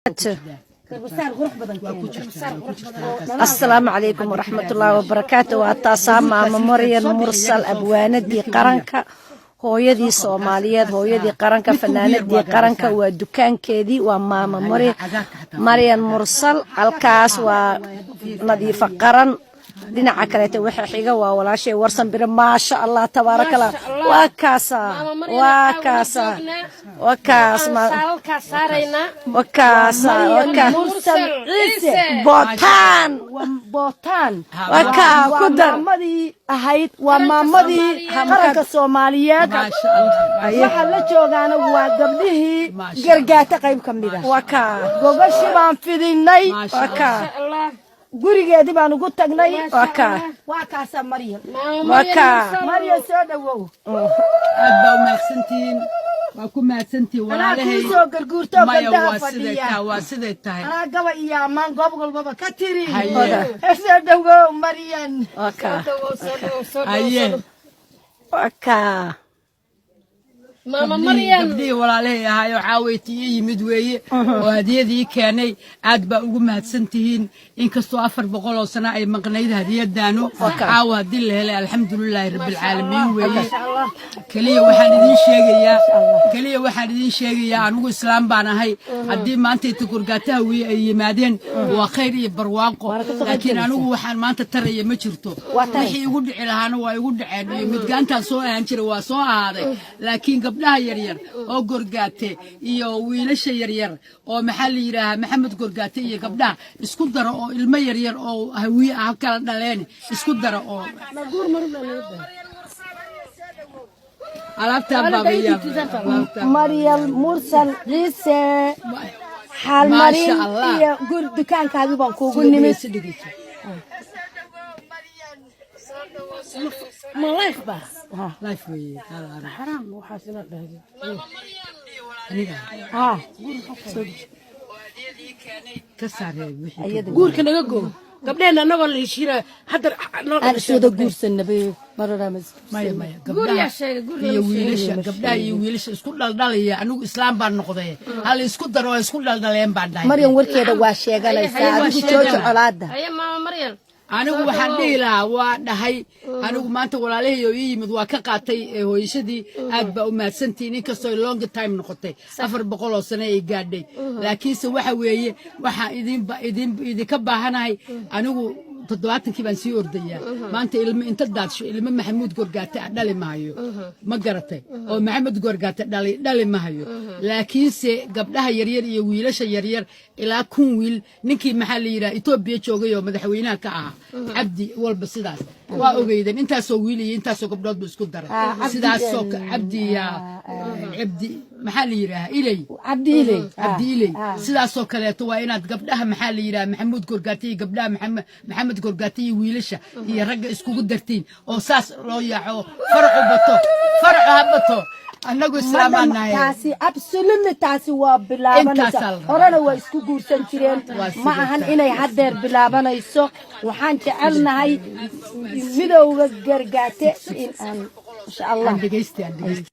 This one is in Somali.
Garbasaar qurux badan keen. Asalaamu calaykum waraxmatullaahi wabarakaatu. Waa taasaa Maamo Maryan Mursal, abwaanadii qaranka, hooyadii Soomaaliyeed, hooyadii qaranka, fanaanadii qaranka. Waa dukaankeedii, waa Maamo Maryan Mursal. Halkaas waa Nadiifo Qaran. Dhinaca kaleeta waxa xiga waa walaashay Warsan Bire. Maasha Allah, tabaaraka Allah. Waa kaasa, waa kaasa, waa kaas. Saalalkaas saaraynaa. Waa kaasa, waa kaas. Mursal Ciise. Bootaan. Waa Bootaan. Waa kaa waa ku dar. Maamadii ahayd, waa maamadii qaranka Soomaaliyeed. Waxa la joogaana waa gabdhihii Gargaata qayb ka mid ah. Waa kaa. Gogashii baan fidinay. Waa kaa. Gurigeedii baan ugu tagnay. Waa kaa. Waa kaasaa Maryam. Waa kaa. Maryam, soo dhawow. Aad baa u mahadsantihiin, waa ku mahadsantihiin. Anaa Walaalahay. kuu soo garguurtoo Maya, gabdhaha waa siday fadhiya. tahay, waa siday tahay. Anaa gaba iyo ammaan goob walbaba ka tiri. Haye. Soo dhawow, Maryam. Waa kaa. Haye. Waa kaa. Maama Maryam. Gabdhihii walaalahay ahaayoo caaweytii ii yimid weeye oo hadiyadii keenay. Aad baa ugu mahadsantihiin. Inkastoo 400 oo sano ay maqnayd hadiyadaanu, caawa haddii la helay, alxamdulilaahi rabbilcaalamiin weeye. Keliya waxaan idiin sheegayaa, anigu islaam baan ahay. Haddii maanta inta Gorgaataha wiye ay yimaadeen, waa khayr iyo barwaaqo, laakiin anigu waxaan maanta taraya ma jirto. Wixii igu dhici lahaana waa igu dhaceen, iyo midgaantaan soo ahaan jiray waa soo ahaaday. Laakiin gabdhaha yaryar oo Gorgaate iyo wiilasha yaryar oo maxaa la yidhaahaa, Maxamed Gorgaate iyo gabdhaha isku daro oo ilmo yaryar oo Hawiye ah kala dhaleen isku daro oo alaabtaan baabayaa. Maryam Mursal Ciise, xaalmarin. Maasha Allah. Iyo gur dukaankaagii baan kuugu nimid. Ma live ba? Live weeye. Xaraam waxaas inaad dhahdo. Aniga Ha. ka saaree wixii. Guurka naga goo gabdheenna, annagoo la heshiinaya hadda noo Aan iswada guursanaba marorama. Maya, maya. Guur Gabdhaha yaa sheegay, guur iyo lama sheegin. wiilasha, gabdhaha iyo wiilasha isku dhaldhalaya. Anigu islaam baan noqday, hal isku daro oo isku dhaldhaleen baan dhahay. Maryam warkeeda waa sheeganaysaa. Haye, adigu waa jooji sheegana. Colaada. Haye, Maama Maryam. Anigu waxaan dhihi lahaa, waa dhahay, anigu maanta walaalahey oo ii yimid waa ka qaatay ee hooyashadii. Aad baa u mahadsantihiin. Inkastoo long time noqotay, 400 oo sano ay gaadhay, laakiinse waxa weeye waxaan idinka baahanahay, anigu 70-kii baan sii ordayaa. Maanta ilmo inta daadsho ilmo Maxamuud Gorgaate ah dhali maayo, ma garatay? Oo Maxamed Gorgaate dhali dhali mahayo. Laakiinse gabdhaha yaryar iyo wiilasha yaryar ilaa 1000 wiil, ninkii maxaa la yidhaha Etoobiya joogay oo madaxweynaha ka ahaa, Cabdi walba sidaas waa ogeydeen, intaasoo wiil iyo intaasoo gabdhood buu isku daray. Sidaasoo Cabdi ya Cabdi maxaa la yidhaha, Iley. Cabdi Iley. Cabdi Iley. Sidaasoo kaleeto waa inaad gabdhaha maxaa la yidhaha Maxamuud Gorgaate iyo gabdhaha Maxamed Gorgaate iyo wiilasha iyo ragga iskugu dartiin oo saas loo yaaco, faracu bato, faracu ha bato. Annagu islaamaan nahay. Taasi absolutely, taasi waa bilaabanaysa. Intaasaa la rabaa. Horena waa isku guursan jireen. Waa Ma sida ahan tahay. inay haddeer bilaabanayso. Waxaan jecelnahay midowga Gargaate in aan insha Allah. Aan dhegaysta, aan dhegaysta.